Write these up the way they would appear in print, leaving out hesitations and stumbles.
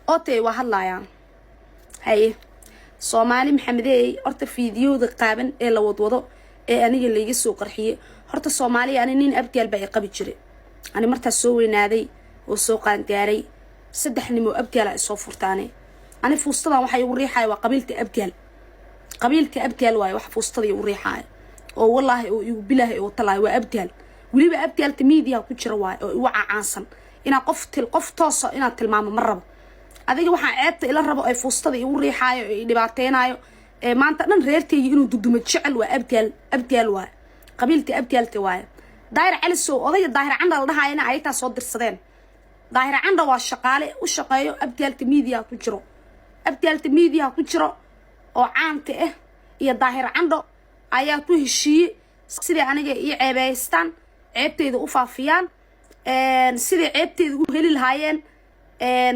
Otay waa hadlaayaan. Haye, Soomaali Maxamedeey, horta fiidiyooda qaaban ee la wadwado ee aniga layga soo qarxiyey, horta Soomaaliya, ani nin Abgaal baa i qabi jiray. Ani martaas soo weynaaday oo soo qaangaaray, saddex nin oo Abgaala ay soo furtaane. Ani fuustadan waxay igu riixaya waa qabiilka Abgaal. Qabiilka Abgaal waayo wax fuustada igu riixaaya, oo wallaahi oo igu bilaahi oo talaayo waa Abgaal. Weliba Abgaalta media ku jira waayo oo igu cacaansan. Inaa qof til qof toosa inaad tilmaamo ma rabo. Adiga waxaa ceebta ila rabo ay fuustada igu riixaayo oo i dhibaateynayo ee maanta dhan reertayga inuu dudumo jecel waa Abgaal. Abgaal waayo, qabiilka Abgaalta waayo. Daahir Calisow, odayga Daahir Candha la dhahayana, ayataa soo dirsadeen. Daahir Candha waa shaqaale u shaqeeyo Abgaalta media ku jiro. Abgaalta media ku jiro oo caanta ah iyo Daahir Candho ayaa ku heshiiyey siday aniga ii ceebeystaan, ceebteyda u faafiyaan, siday ceebteyda u heli lahaayeen.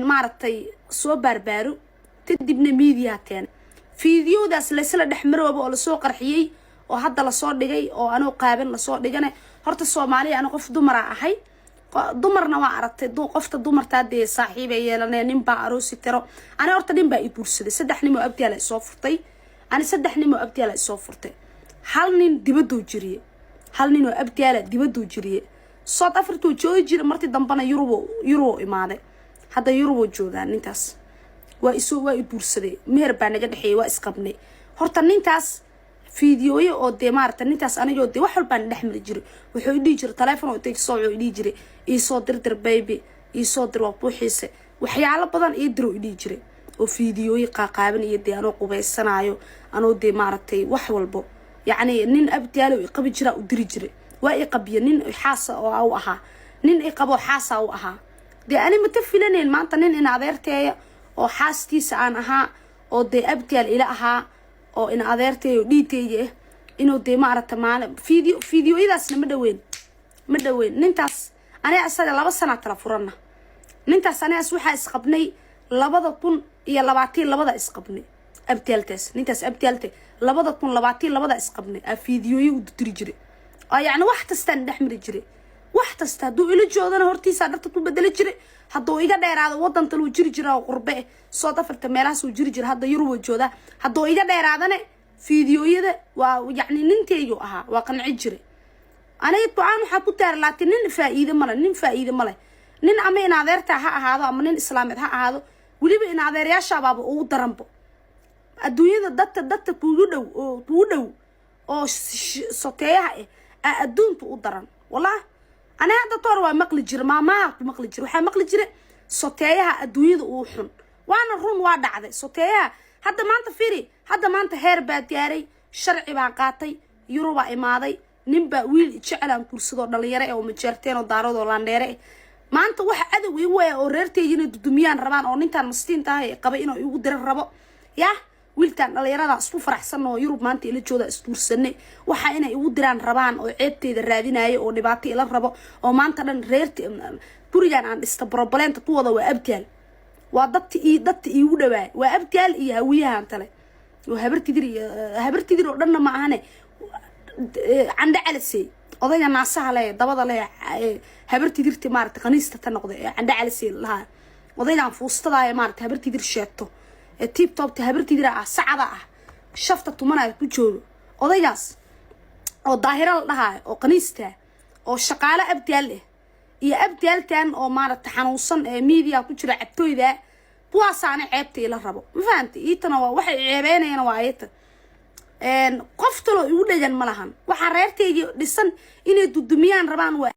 Maaragtay, soo baarbaaro, kadibna media keena fiidiyowdaas laysla dhex marooba oo lasoo qarxiyey oo hadda lasoo dhigay oo anoo qaaban lasoo dhigane. Horta Soomaaliya, ani qof dumara ahay, dumarna waa aragtay. Qofta dumartaa dee saaxiibay yeelanee, nin baa aroosi tiro. Ani horta nin baa i guursaday. Saddex nin oo Abgaala isoo furtay. Ani saddex nin oo Abgaala isoo furtay. Hal nin dibaduu jiriye, hal nin oo Abgaala dibaduu jiriye, South Africa joogi jira. Martii dambena Yurubo imaaday. Hadda Yurubo joogaa. Ninkaas waa isoo waa i guursaday, meher baa naga dhexeeyay, waa isqabnay. Horta ninkaas fiidiyooye oo dee maarata ninkaas anigoo dee wax walbaan dhex mari jiray. Wuxuu i dhihi jiray taleefon oo intay soo, wuxuu i dhihi jiray: "Iisoo dirdir baby, iisoo dir, waa buuxiise, waxyaalo badan ii diro," i dhihi jiray, oo fiidiyooye qaaqaaban iyo dee anoo qubaysanaayo, anoo dee maaragtay wax walbo. Yacni nin Abgaalo i qabi jiraa u diri jiray. Waa i qabiya, nin xaasa oo u ahaa, nin i qabo xaasa u ahaa. Dee ani maka filanayn maanta nin in adeerteeya oo xaaskiisa aan ahaa oo dee Abgaal ila ahaa oo in adeerteeya oo dhiigayga ah inuu dee maaragta maalin fiidiyoyadaasna ma dhaweyn, ma dhaweyn. Ninkaas aniga asaga 2 sanaa kala furana. Ninkaas anigaas waxaa isqabnay 2022 isqabnay. Abgaaltaas, ninkaas Abgaalta, 2022 isqabnay. Aa fiidiyooye u diri jiray oo yacni wax kastaan dhex mari jiray, wax kasta. Hadduu ila joodana hortiisaa dharta ku bedeli jiray. Hadduu iga dheeraado, wadan taluu jiri jira oo qurbe eh, South Africa meelahaas uu jiri jira. Hadda Yurub joodaa. Hadduu iga dheeraadane fiidiyooyada waa yacni ninkaygu ahaa, waa qanci jiray. Aniga go-aan waxaa ku taara, laakiin nin faa-iide male, nin faa-iide male. Nin ama in adeertaa ha ahaado ama nin islaameed ha ahaado, weliba in adeeryaashabaaba ugu daranbo adduunyada. Dadka kugu dhow oo kugu dhow oo soteeyaha ah aa adduunka u daran, wallah. Ani hadda toor waa maqli jira, maamaha ku maqli jira, waxaa maqli jira soteeyaha adduunyada uu xun. Waana run, waa dhacday. Soteeyaha hadda maanta firi, hadda maanta heer baa gaaray, sharci baan qaatay, Yurubaa imaaday. Ninbaa wiil jecelaan guursadoo dhalinyaro eh oo Majeerteen oo Daarood oo laandheere eh. Maanta waxa cadow igu waya oo reerteyga inay dudumiyaan rabaan oo ninkaan mastiinta ah qabay inuu igu diran rabo, yah, wiilkaan dhalinyarada isku faraxsan oo Yurub maanta ila jooda isguursanay, waxa inay igu diraan rabaan oo ceebteyda raadinayo oo dhibaato ila rabo oo maanta dhan reerta gurigan aan dhista problemta ku wada waa Abgaal. Waa dadka ii dadka iigu dhawaay, waa Abgaal iyo Hawiyahan tale oo Habartidir iyo Habartidir oo dhanna ma ahane. Candhe Calisey, odayga naasaha leh, dabada leh, Habartidirta maarata qaniista ta noqda ee Candhe Calisey lahaa, odaygan fuustadaaya maarata Habartidir sheegto ee tip topta Habartidira ah, sacada ah, shafta tumanaya ku joogo, odaygaas oo Daahiro la dhahaayo oo qaniista oo shaqaale Abgaal ah iyo Abgaaltan oo maaragta xanuunsan ee media ku jira, cabtooyda, kuwaasaana ceebta ila rabo. Ma fahamta? Iitana waa waxay ceebeynayana waa ayata. Qof taloo igu dhegan ma lahan. Waxaa reertaygii dhisan inay dudumiyaan rabaan waa